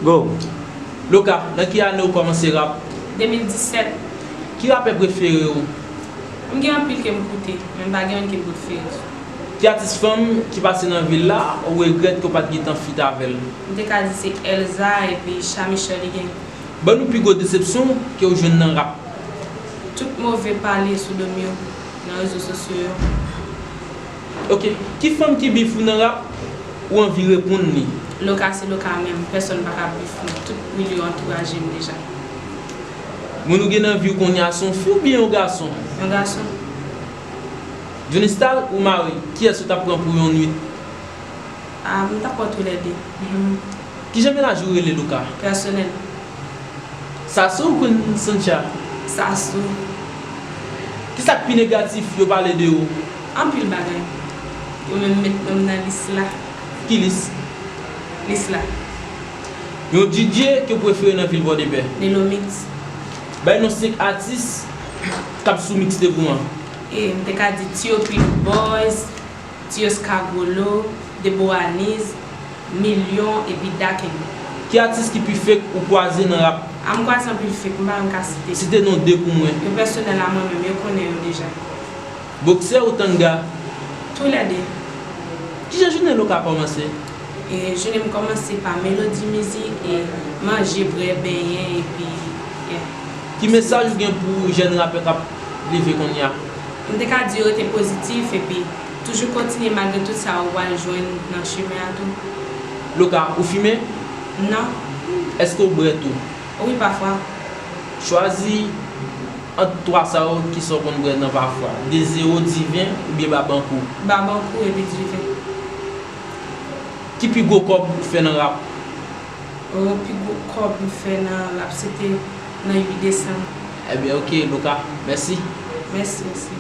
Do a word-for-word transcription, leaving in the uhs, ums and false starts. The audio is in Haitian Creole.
Yo, Loka, nan ki ane ou kòmanse rap? De mil disèt. Ki rapè prefere w? M gen anpil ke m koute, men m pa gen youn ke m prefere. Ki atis fanm ki pase nan vil la ou regrèt ke w pa t gentan feat avè l? M te ka di se Elza epi Shami Shirley Gang. Ban nou pi gwo desepsyon ke w jwenn nan rap. Tout move pale sou do m yo nan rezo sosyo yo. Ok, ki fanm ki beef ou nan rap ou anvi reponn li? Loka se Loka menm, pèsonn pa ka beef mwen, tout moun yo antouraje m deja. Moun ou gen nan vi w kounye a se yon fi oubyen yon gason? Yon gason. Johnny Style ou Marie, kiyès ou t ap pran pou yon nwit? Ah, m t ap pran toulède. Kijan mennaj ou rele Loka? Pèsonèl. Sassou ou Queen Sancha? Sassou. Kisa k pi negatif yo pale de ou? Anpil bagay. Yo menm met non m nan lis la. Ki lis? Lis la. Yon DJ ke w prefere nan vil Pòdepè? Nelomix. Bay non senk atis k ap sou mixtape ou an. E, m te ka di T O P Boys, Tios Kagolo, Debo Aniz, Milyon epi Daken. Ki atis ki pi fake ou kwaze nan rap? A m kwaze anpil fake, m pa menm ka site. Site non de pou mwen. Yo pèsonèl a mwen menm, yo konnen yo deja. Boksè ou tanga? Toulède. Kijan jounen Loka kòmanse? E, jounen m kòmanse pa melodi mizik e manje, bwè, benyen epi, yeah. Ki mesaj ou gen pou jèn rapè k ap leve kounye a? M te ka di yo rete pozitif epi toujou kontinye malgre tout sa ou pral jwenn nan chimen an tou. Loka, ou fimen? Non. Èske w bwè tou? Wi, pafwa. Chwazi ant twa sa yo, kisa w konn bwè nan pafwa? De zewo, diven oubyen babankou? Babankou epi diven. Ki pi gwo kòb ou fè nan rap? O, pi gwo kòb m fè nan rap se te nan uit desanm. Ebyen, oke, Loka. Mèsi. Mèsi osi.